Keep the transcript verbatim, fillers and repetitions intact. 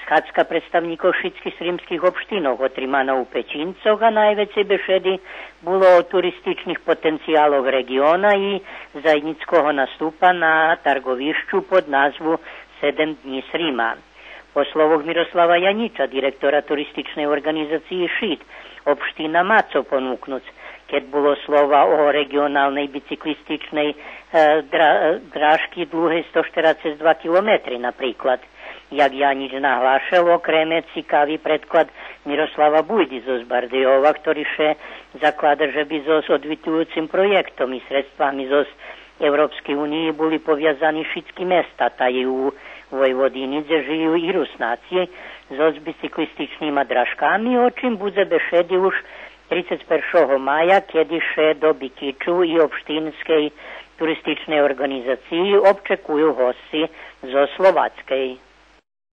Схадзка представнїкох шицких сримских општинох отримана у Печинцох, а найвецей бешеди було о туристичних потенциялох реґиона и заєднїцкого наступа на тарґовищу под назву Седем днї Срима. По словох Мирослава Янїча, директора туристичней орґанизациї Шид, општина ма цо понукнуц, кед було слова о реґионалней бициклистичней, е, дра-, е, дражки длугей сто штерацец два километри, наприклад. Як Янїч наглашел, окреме цикави предклад Мирослава Буйди зоз Бардейова, хтори ше заклада же би зоз одвитуюцим проєктом и средствами зоз Европскей униї були повязани шицки места, та и у Войводини, дзе жию и Руснаци, зоз бициклистичнима дражками, о чим будзе бешеди уж трицец першого мая, кеди ше до Бикичу и Општинскей туристичней орґанизациї обчекую госци зоз Словацкей.